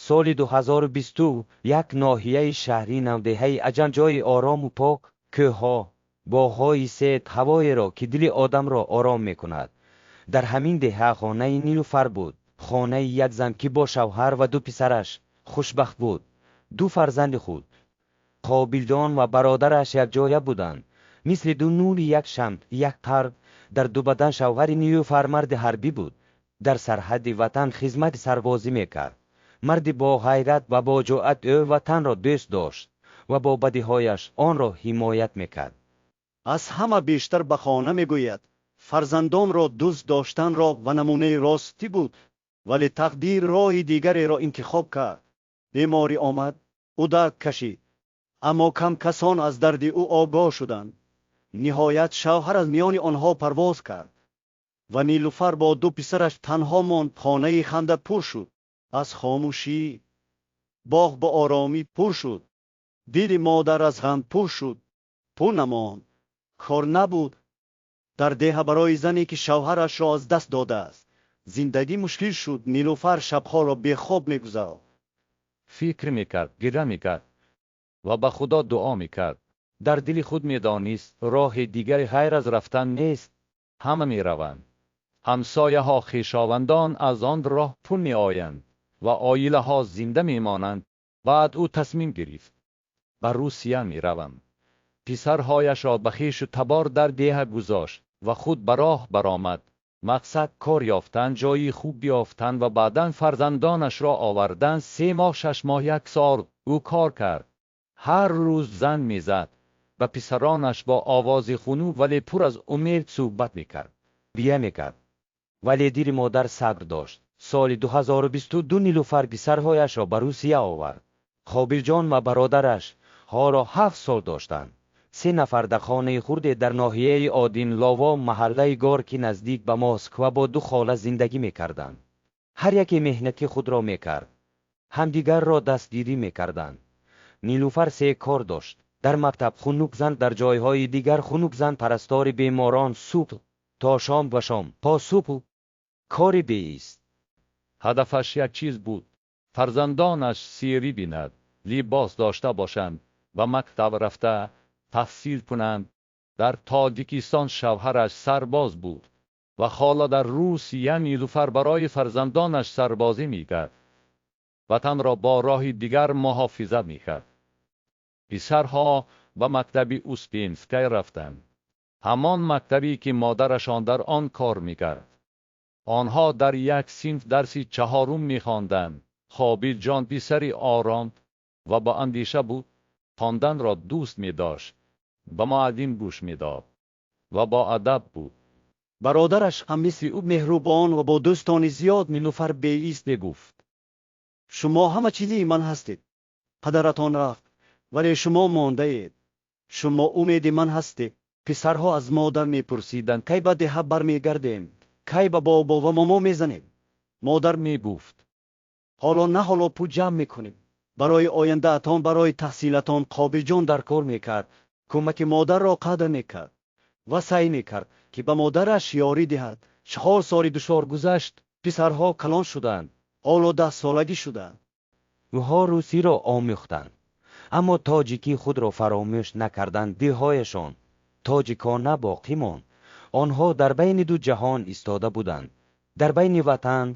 Соли 2021, ноҳияи шаҳри нав, деҳаи Аҷан, ҷойи орому пок, кӯҳҳо, боғҳои сед, ҳавоеро, ки дили одамро ором мекунад. Дар ҳамин деҳа хонаи Нилуфар буд. Хонаи як зан, ки бо шавҳар ва ду писараш хушбахт буд. Ду фарзанди худ, Қобилҷон ва бародараш, якҷоя буданд, мисли ду нури як шамъ, як қалб дар ду бадан. Шавҳари Нилуфар марди ҳарбӣ буд, дар сарҳадди ватан хизмати сарбозӣ мекард. Марди бо ғайрат ва бо ҷуръат. Ӯ ватанро дӯст дошт ва бо бадиҳояш онро ҳимоят мекард. Аз ҳама бештар ба хона мегӯяд, фарзандонро дӯст доштанро ва намунаи ростӣ буд, вале тақдир роҳи дигареро интихоб кард. Беморӣ омад, ӯ дард кашид, аммо кам касон аз дарди ӯ огоҳ шуданд. Ниҳоят шавҳар аз миёни онҳо парвоз кард ва Нилуфар бо ду писараш танҳо монд. Хонаи ханда пур шуд аз хомӯшӣ, боғ бо оромӣ пур шуд, дили модар аз ғам пур шуд. Пул намонд, кор набуд дар деҳа. Барои зане, ки шавҳарашро аз даст додааст, зиндагӣ мушкил шуд. Нилуфар шабҳоро бехоб мегузаронд. Фикр мекард, гиря мекард ва ба Худо дуо мекард. Дар дили худ медонист, роҳи дигаре ғайр аз рафтан нест. Ҳама мераванд, ҳамсояҳо, хешовандон, аз он роҳ пул меоянд ва оилаҳо зинда мемонанд. Баъд ӯ тасмим гирифт: ба Русия меравам. Писарҳояшро ба хешу табор дар деҳа гузошт ва худ ба роҳ баромад. Мақсад кор ёфтан, ҷои хуб ёфтан ва баъдан фарзандонашро овардан. 3 моҳ, 6 моҳ, як сол ӯ кор кард. Ҳар рӯз занг мезад ба писаронаш, бо овози хунук, вале пур аз умед суҳбат мекард. Гиря мекард, вале дили модар сабр дошт. Соли 2022 Нилуфар писарҳояшро ба Русия овард. Қобилҷон ва бародараш ҳоло 7 сол доштанд. Се нафар дар хонаи хурде дар ноҳияи Одинлово, маҳаллаи Горки, наздик ба Москва, бо ду хола зиндагӣ мекарданд. Ҳар яке меҳнати худро мекард, ҳамдигарро дастгирӣ мекарданд. Нилуфар се кор дошт: дар мактаб хунукзан, дар ҷойҳои дигар хунукзан, парастори беморон, субҳ то шом ва шом то субҳ, кори беист. Ҳадафаш як чиз буд: фарзандонаш серӣ бинад, либос дошта бошанд, ба мактаб рафта таҳсил кунанд. Дар Тоҷикистон шавҳараш сарбоз буд ва ҳоло дар Русия Нилуфар барои фарзандонаш сарбозӣ мекард, ватанро бо роҳи дигар муҳофизат мекард. Писарҳо ба мактаби Успенская рафтанд, ҳамон мактабе, ки модарашон дар он кор мекард. Онҳо дар як синф дарси чаҳорум мехонданд. Қобилҷон писари ором ва бо андеша буд, хонданро дӯст медошт, ба муаллим гӯш медод ва боадаб буд. Бародараш ҳам мисли ӯ меҳрубон ва бо дӯстони зиёд. Нилуфар беист мегуфт: «Шумо ҳама чизи ман ҳастед. Падаратон рафт, вале шумо мондаед. Шумо умеди ман ҳастед». Писарҳо аз модар мепурсиданд: «Кай ба деҳа бармегардем? Кай ба бобо ва момо мезанем?» Модар мегуфт: «Ҳоло на, ҳоло пул ҷамъ мекунем барои ояндаатон, барои таҳсилатон». Қобилҷон дар кор мекард, кӯмаки модарро қадр мекард ва саъй мекард, ки ба модараш ёрӣ диҳад. 4 соли душвор гузашт. Писарҳо калон шуданд, ҳоло 10-солагӣ шуданд. Онҳо русиро омӯхтанд, аммо тоҷикии худро фаромӯш накарданд. Дилҳояшон тоҷикона боқӣ монд. Онҳо дар байни ду ҷаҳон истода буданд, дар байни ватан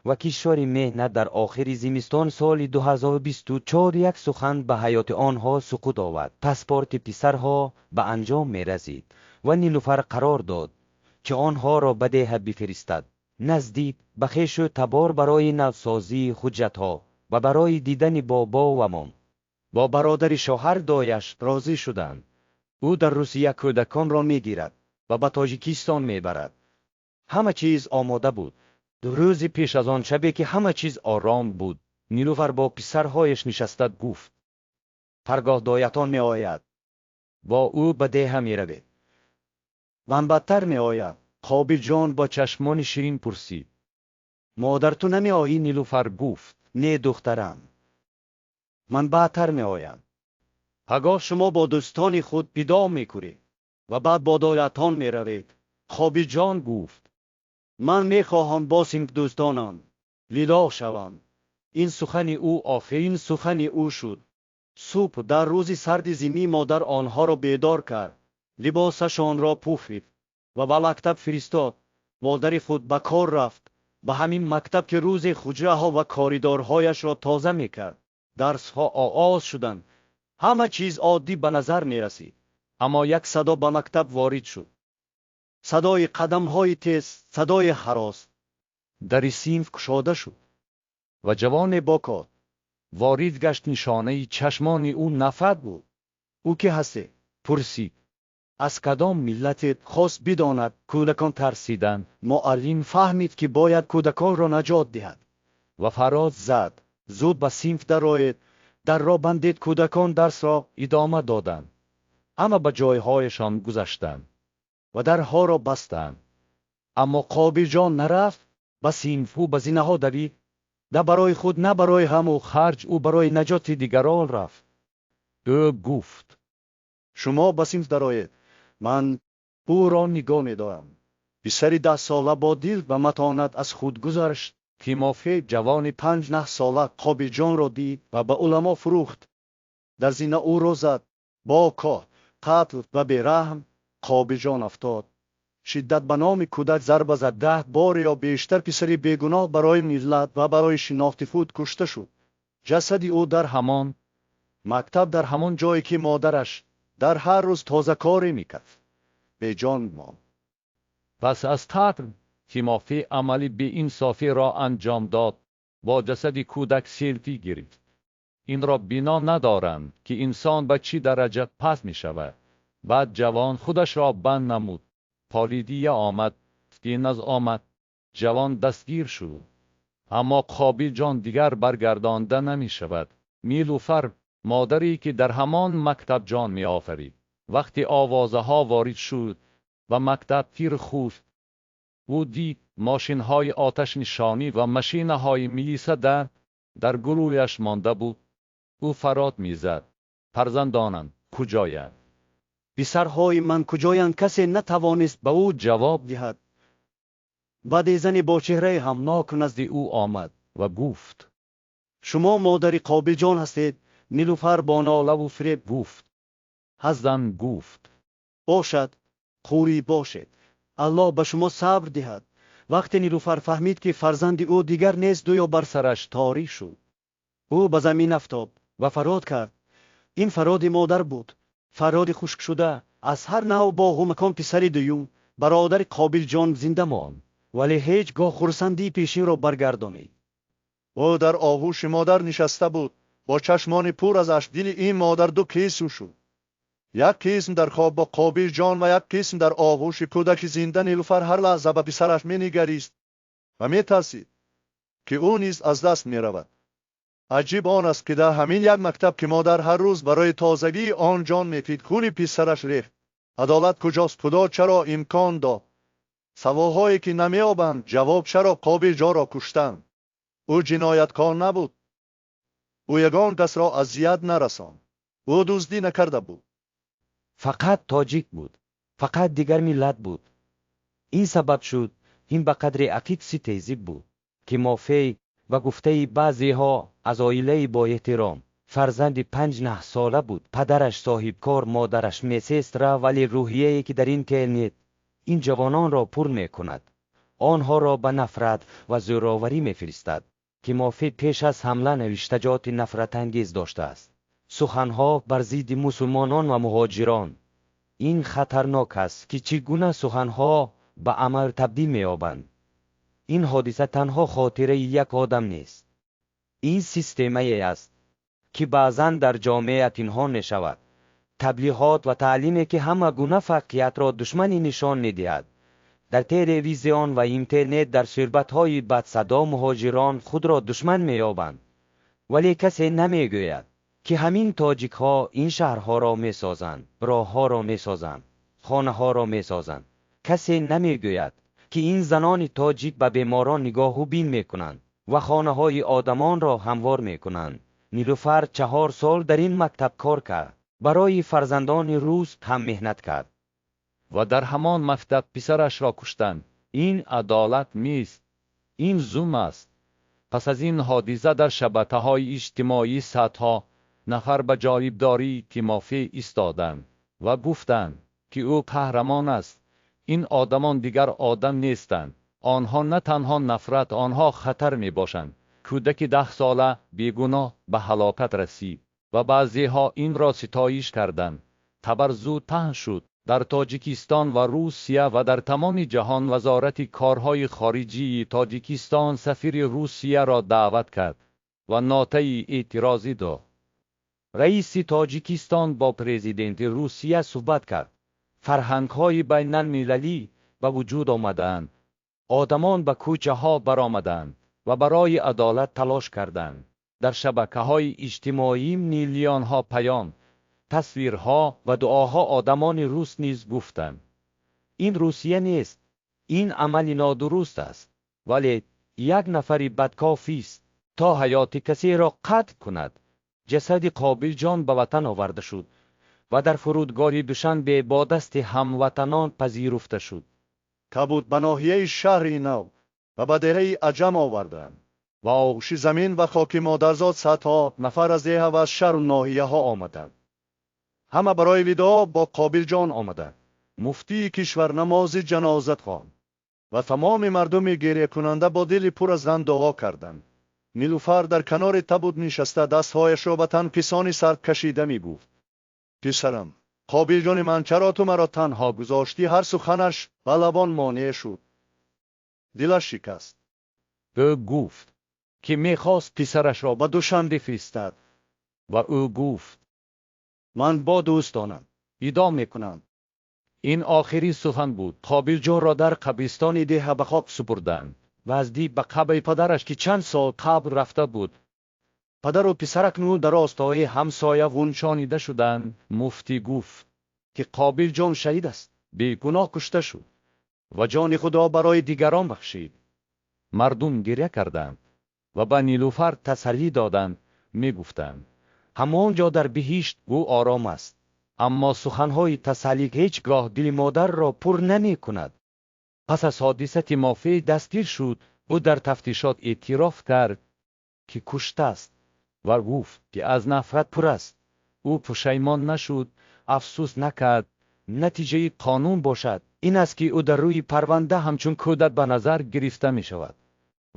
ва кишвари меҳнат. Дар охири зимистон соли 2024 як сухан ба ҳаёти онҳо суқут овард. Паспорти писарҳо ба анҷом мерасид ва Нилуфар қарор дод, ки онҳоро ба деҳа бифиристад, наздик ба хешу табор, барои навсозии ҳуҷҷатҳо ва барои дидани бобо ва мом. Бо бародари шавҳар дояш розӣ шуданд. Ӯ дар Русия кӯдаконро мегирад ва ба Тоҷикистон мебарад. Ҳама чиз омода буд. 2 рӯзи пеш аз он шабе, ки ҳама чиз ором буд, Нилуфар бо писарҳояш нишаста гуфт: «Пагоҳ доятон меояд, бо ӯ ба деҳа меравед». «Ман баъдтар меоям». Қобилҷон бо чашмони ширин пурсид: «Модар, ту намеоӣ?» Нилуфар гуфт: «Не, духтарам, ман баъдтар меоям. Пагоҳ шумо бо дӯстони худ видоъ мекунед ва баъд бо доятон меравед». Қобилҷон гуфт: «Ман мехоҳам бо синфдӯстонам видоъ шавам». Ин сухани ӯ охирин сухани ӯ шуд. Субҳ дар рӯзи сарди зимӣ модар онҳоро бедор кард, либосашонро пӯшид ва ба мактаб фиристод. Модари худ ба кор рафт, ба ҳамин мактаб ки рӯзе ҳуҷраҳо ва коридорҳояшро тоза мекард. Дарсҳо оғоз шуданд. Ҳама чиз оддӣ ба назар мерасид. Аммо як садо ба мактаб ворид шуд. Садои қадамҳои тез, садои ҳарос. Дари синф кушода шуд ва ҷавоне бо кор ворид гашт. Нишонаи чашмони ӯ нафрат буд. Ӯ ки ҳастед? Пурсид. Аз кадом миллатед? Хост бидонад. Кӯдакон тарсиданд. Муаллим фаҳмид, ки бояд кӯдаконро наҷот диҳад. Ва фарёд зад: зуд ба синф дароед, дарро бандед. Кӯдакон дарсро идома доданд. Ҳама ба ҷойҳояшон гузаштанд ва дарҳоро бастанд. Аммо Қобилҷон нарафт ба синф. Ӯ ба зинаҳо давид. На барои худ, на барои ҳаму харҷ, ӯ барои наҷоти дигарон рафт. Ӯ гуфт: шумо ба синф дароед, ман ӯро нигоҳ медорам. Писари 10-сола бо дил ва матонат аз худ гузашт. Тимофей ҷавони 5-9 сола Қобилҷонро дид ва ба уламо фурӯхт. Дар зина ӯро зад бо коҳ, қатл ва бераҳм. Қобилҷон афтод. Шиддат ба номи кӯдак зарба зад. 10 бор ё бештар писари бегуноҳ барои миллат ва барои шинохти худ кушта шуд. Ҷасади ӯ дар ҳамон мактаб, дар ҳамон ҷое ки модараш дар ҳар рӯз тозакорӣ мекард, беҷон монд. Пас аз қатл Тимофей амали беинсофиро анҷом дод, бо ҷасади кӯдак селфи гирифт. Инро бино надоранд, ки инсон ба чӣ дараҷа паст мешавад. Баъд ҷавон худашро банд намуд. Полидия омад, диназ омад, ҷавон дастгир шуд. Аммо Қобилҷон дигар баргардонда намешавад. Нилуфар, модаре ки дар ҳамон мактаб ҷон меофарид, вақте овозаҳо ворид шуд ба мактаб, тир хӯрд. Ӯ дид мошинҳои оташнишонӣ ва машинаҳои милиса дар гулӯяш монда буд. Ӯ фарёд мезад: фарзандонам куҷоянд? Писарҳои ман куҷоянд? Касе натавонист ба ӯ ҷавоб диҳад. Баъде зане бо чеҳраи ғамнок назди ӯ омад ва гуфт: шумо модари Қобилҷон ҳастед? Нилуфар бо нолаву фиреб гуфт. Ҳазан гуфт: бошад, қурӣ бошед, Аллоҳ ба шумо сабр диҳад. Вақте Нилуфар фаҳмид, ки фарзанди ӯ дигар нест, гӯё бар сараш торик шуд. Ӯ ба замин афтод ва фарёд кард. Ин фарёди модар буд, фарёди хушкшуда аз ҳар навъ боғу макон. Писари дуюм, бародари Қобилҷон, зинда монд, вале ҳеҷ гоҳ хурсандии пешинро баргардонид. Ӯ дар оғӯши модар нишаста буд бо чашмони пур аз ашк. Дили ин модар ду қисм шуд: як қисм дар хоб бо Қобилҷон ва як қисм дар оғӯши кӯдаки зинда. Нилуфар ҳар лаҳза ба писараш менигарист ва метарсид, ки ӯ низ аз даст меравад. Аҷиб он аст, ки дар ҳамин як мактаб, ки модар ҳар рӯз барои тозагии он ҷон мефид, хуни писараш рехт. Адолат куҷост? Худо чаро имкон дод? Саволҳое, ки намеёбанд ҷавоб. Чаро Қобилҷонро куштанд? Ӯ ҷинояткор набуд. Ӯ ягон касро азият нарасонд. Ӯ дуздӣ накарда буд. Фақат тоҷик буд, фақат дигар миллат буд. Ин сабаб шуд. Ин ба қадри ақид ситезӣ буд. Тимофей, ба гуфтаи баъзеҳо, аз оилаи боэҳтиром, фарзанди 5-9 сола буд. Падараш соҳибкор, модараш медсестра. Вале рӯҳияе, ки дар интернет ин ҷавононро пур мекунад, онҳоро ба нафрат ва зӯроварӣ мефиристад. Тимофей пеш аз ҳамла навиштаҷоти нафратангез доштааст, суханҳо бар зидди мусулмонон ва муҳоҷирон. Ин хатарнок аст, ки чӣ гуна суханҳо ба амал табдил меёбанд. Ин ҳодиса танҳо хотираи як одам нест. Ин системае аст, ки баъзан дар ҷомеа пинҳон мешавад, таблиғот ва таълиме, ки ҳама гуна фарқиятро душманӣ нишон медиҳад. Дар телевизион ва интернет, дар суҳбатҳои бадсадо муҳоҷирон худро душман меёбанд, вале касе намегӯяд, ки ҳамин тоҷикҳо ин шаҳрҳоро месозанд, роҳҳоро месозанд, хонаҳоро месозанд. Касе намегӯяд, ки ин занони тоҷик ба беморон нигоҳу бин мекунанд ва хонаҳои одамонро ҳамвор мекунанд. Нилуфар 4 сол дар ин мактаб кор кард, барои фарзандони рус ҳам меҳнат кард. Ва дар ҳамон мактаб писарашро куштанд. Ин адолат нест, ин зулм аст. Пас аз ин ҳодиса дар шабакаҳои иҷтимоӣ садҳо нафар ба ҷонибдории Тимофей истоданд ва гуфтанд, ки ӯ қаҳрамон аст. Ин одамон дигар одам нестанд. Онҳо на танҳо нафрат, онҳо хатар мебошанд. Кӯдаки 10-сола бегуноҳ ба ҳалокат расид ва баъзеҳо инро ситоиш карданд. Хабар зуд паҳн шуд. Дар Тоҷикистон ва Русия ва дар тамоми ҷаҳон Вазорати корҳои хориҷии Тоҷикистон сафири Русияро даъват кард ва нотаи эътирозӣ дод. Раиси Тоҷикистон бо президенти Русия суҳбат кард. Фарҳангҳои байналмилалӣ ба вуҷуд омадаанд. Одамон ба кӯчаҳо баромаданд ва барои адолат талош карданд. Дар шабакаҳои иҷтимоӣ миллионҳо паём, тасвирҳо ва дуоҳо одамони рус низ гуфтанд. Ин Русия нест, ин амали нодуруст аст, вале як нафари бадкофист то ҳаёти касеро қатл кунад. Ҷасади Қобилҷон ба ватан оварда шуд ва дар фурудгоҳи Душанбе бо дасти ҳамватанон пазируфта шуд. Табут ба ноҳияи шаҳри нав ва ба деҳаи Аҷам оварданд. Ва оғӯши замин ва хоки модарзод садҳо нафар аз деҳа ва аз шаҳру ноҳияҳо омаданд. Ҳама барои видоъ бо Қобилҷон омаданд. Муфтии кишвар намози ҷаноза хонд ва тамоми мардуми гирякунанда бо дили пур аз ғам дуо карданд. Нилуфар дар канори табут нишаста дастҳояшро ба танписони сард кашида мегуфт: писарам, Қобилҷони ман, чаро ту маро танҳо гузоштӣ? Ҳар суханаш ба лабон монеъ шуд. Дилаш шикаст. Ӯ гуфт, ки мехост писарашро ба Душанбе фиристад ва ӯ гуфт: ман бо дӯстонам видоъ мекунам. Ин охирин сухан буд. Қобилҷонро дар қабристони деҳа ба хок супурданд ва аз дид ба қабри падараш, ки чанд сол қабл рафта буд. Падару писар акнун дар остонаи ҳамсоя ғунчонида шуданд. Муфтӣ гуфт, ки Қобилҷон шаҳид аст, бегуноҳ кушта шуд ва ҷони худро барои дигарон бахшид. Мардум гиря карданд ва ба Нилуфар тасаллӣ доданд, мегуфтанд: ҳамон ҷо дар биҳишт ӯ ором аст. Аммо суханҳои тасаллӣ ҳеҷ гоҳ дили модарро пур намекунад. Пас аз ҳодиса Тимофей дастгир шуд. Ӯ дар тафтишот эътироф кард, ки куштааст ва гуфт, ки аз нафрат пур аст. Ӯ пушаймон нашуд, афсӯс накард. Натиҷаи қонун бошад ин аст, ки ӯ дар рӯи парванда ҳамчун кӯдак ба назар гирифта мешавад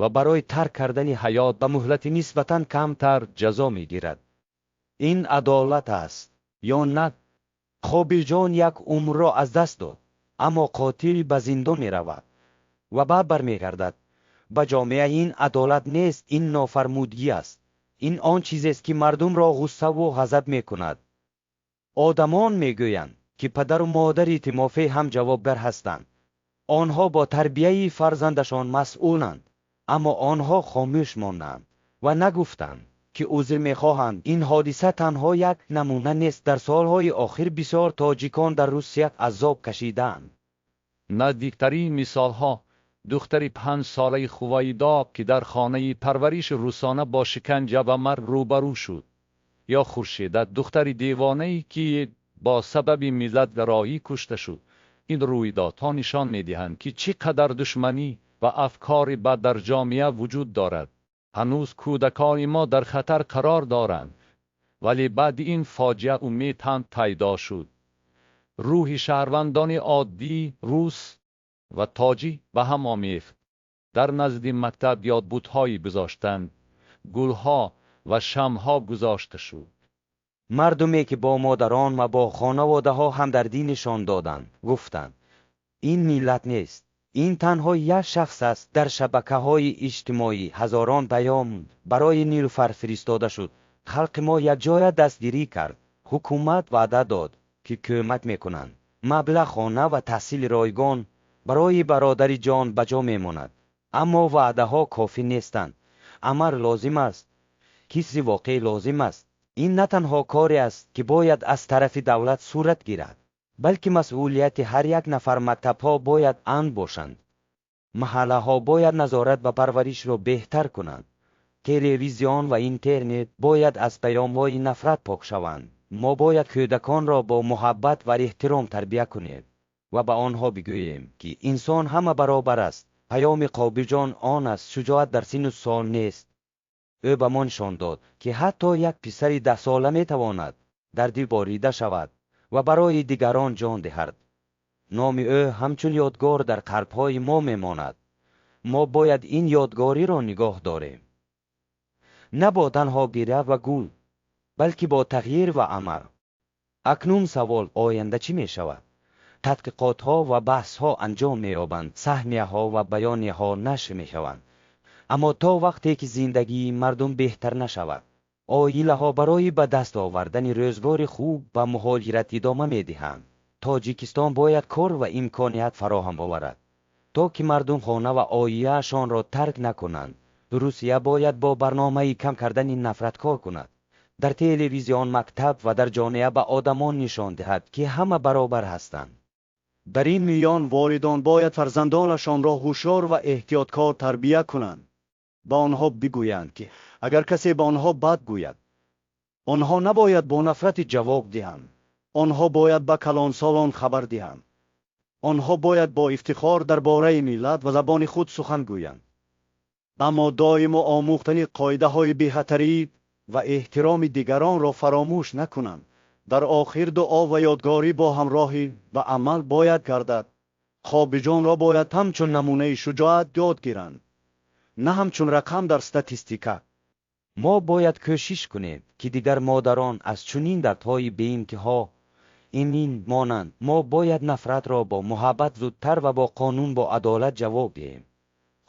ва барои тарк кардани ҳаёт ба муҳлати нисбатан камтар ҷазо мегирад. Ин адолат аст ё на? Қобилҷон як умрро аз даст дод, аммо қотил ба зиндон меравад ва баъд бармегардад. Ба ҷомеа ин адолат нест, ин нофармудгӣ аст. Ин он чизест, ки мардумро ғуссаву ғазаб мекунад. Одамон мегӯянд, ки падару модари Тимофей ҳам ҷавобгар ҳастанд. Онҳо бо тарбияи фарзандашон масъуланд, аммо онҳо хомӯш монданд ва нагуфтанд, ки узр мехоҳанд. Ин ҳодиса танҳо як намуна нест. Дар солҳои охир бисёр тоҷикон дар Русия азоб кашидаанд. Наздиктарин мисолҳо: духтари 5-солаи Хувайдо, ки дар хонаи парвариши русона бо шиканҷа ва марг рӯбарӯ шуд, ё Хуршеда, духтари девонае, ки бо сабаби миллатгароӣ кушта шуд. Ин рӯйдодҳо нишон медиҳанд, ки чӣ қадар душманӣ ва афкори бад дар ҷомеа вуҷуд дорад. Ҳанӯз кӯдакони мо дар хатар қарор доранд, вале баъди ин фоҷиа умед ҳам пайдо шуд. Рӯҳи шаҳрвандони оддӣ, рус ва тоҷик ба ҳам омехт. Дар назди мактаб ёдбудҳое гузоштанд, гулҳо ва шамъҳо гузошта шуд. Мардуме, ки бо модарон ва бо хонаводаҳо ҳамдардӣ нишон доданд, гуфтанд: ин миллат нест, ин танҳо як шахс аст. Дар шабакаҳои иҷтимоӣ ҳазорон паём барои Нилуфар фиристода шуд. Халқи мо якҷоя дастгирӣ кард. Ҳукумат ваъда дод, ки кӯмак мекунанд. Маблағ, хона ва таҳсили ройгон барои бародари ҷон ба ҷо мемонад. Аммо ваъдаҳо кофӣ нестанд. Амал лозим аст. Ҳисси воқеӣ лозим аст. Ин на танҳо коре аст, ки бояд аз тарафи давлат сурат гирад, балки масъулияти ҳар як нафар. Мактабҳо бояд амн бошанд. Маҳаллаҳо бояд назорат ва парваришро беҳтар кунанд. Телевизион ва интернет бояд аз паёмҳои нафрат пок шаванд. Мо бояд кӯдаконро бо муҳаббат ва эҳтиром тарбия кунем ва ба онҳо бигӯем, ки инсон ҳама баробар аст. Паёми Қобилҷон он аст: шуҷоат дар синну сол нест. Ӯ ба мо нишон дод, ки ҳатто як писари 10-сола метавонад дар дил борида шавад ва барои дигарон ҷон диҳад. Номи ӯ ҳамчун ёдгор дар қалбҳои мо мемонад. Мо бояд ин ёдгориро нигоҳ дорем. На бо танҳо гиря ва гул, балки бо тағйир ва амал. Акнун савол: оянда чӣ мешавад? Тадқиқотҳо ва баҳсҳо анҷом меёбанд, саҳмияҳо ва баёнияҳо нашр мешаванд. Аммо то вақте ки зиндагии мардум беҳтар нашавад, оилаҳо барои ба даст овардани рӯзгори хуб ба муҳоҷират идома медиҳанд. Тоҷикистон бояд кор ва имконият фароҳам оварад, то ки мардум хона ва оилаашонро тарк накунанд. Русия бояд бо барномаи кам кардани нафрат кор кунад. Дар телевизион, мактаб ва дар ҷомеа ба одамон нишон диҳад, ки ҳама баробар ҳастанд. Дар ин миён волидон бояд фарзандонашонро ҳушёр ва эҳтиёткор тарбия кунанд. Ба онҳо бигӯянд, ки агар касе ба онҳо бад гӯяд, онҳо набояд бо нафрати ҷавоб диҳанд. Онҳо бояд ба калонсолон хабар диҳанд. Онҳо бояд бо ифтихор дар бораи миллат ва забони худ сухан гӯянд. Аммо доимо омӯхтани қоидаҳои бехатарӣ ва эҳтироми дигаронро фаромӯш накунанд. Дар охир дуо ва ёдгорӣ бо ҳамроҳӣ ба амал бояд гардад. Қобилҷонро бояд ҳамчун намунаи шуҷоат ёд гиранд, на ҳамчун рақам дар статистика. Мо бояд кӯшиш кунем, ки дигар модарон аз чунин дардҳои беинтиҳо эмин монанд. Мо бояд нафратро бо муҳаббат зудтар ва бо қонун бо адолат ҷавоб диҳем.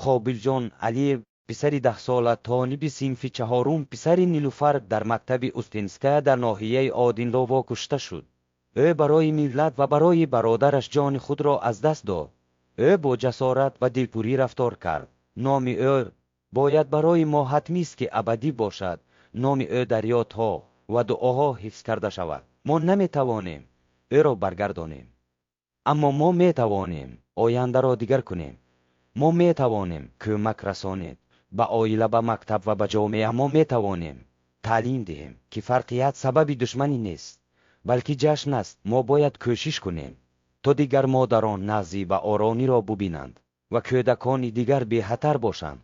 Қобилҷон Алиев, писари 10-сола, толиби синфи чаҳорум, писари Нилуфар, дар мактаби Устинская дар ноҳияи Одинлово кушта шуд. Ӯ барои миллат ва барои бародараш ҷони худро аз даст дод. Ӯ бо ҷасорат ва дилпурӣ рафтор кард. Номи ӯ бояд барои мо ҳатмист, ки абадӣ бошад. Номи ӯ дар ёдҳо ва дуоҳо ҳифз карда шавад. Мо наметавонем ӯро баргардонем, аммо мо метавонем ояндаро дигар кунем. Мо метавонем кӯмак расонем ба оила, ба мактаб ва ба ҷомеа. Мо метавонем таълим диҳем, ки фарқият сабаби душманӣ нест, балки ҷашн аст. Мо бояд кӯшиш кунем, то дигар модарон нағзӣ ва оромиро бубинанд ва кӯдакони дигар бехатар бошанд.